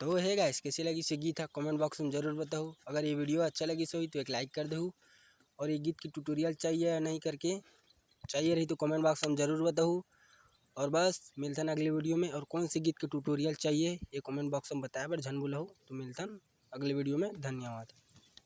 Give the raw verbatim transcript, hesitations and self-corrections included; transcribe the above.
तो hey guys, कैसे लगिस ये गीत ह, कमेंट बॉक्स में जरूर बताहू। अगर ये वीडियो अच्छा लगिस होही तो एक लाइक कर देहू, और ये गीत के ट्यूटोरियल चाहिए या नहीं करके, चाहिए रही तो कमेंट बॉक्स में जरूर बताहू। और बस मिलथन अगले वीडियो में। और कौन से गीत के ट्यूटोरियल चाहिए ये कमेंट बॉक्स में बताए बर झन भूलहू। तो मिलथन अगले वीडियो में, धन्यवाद।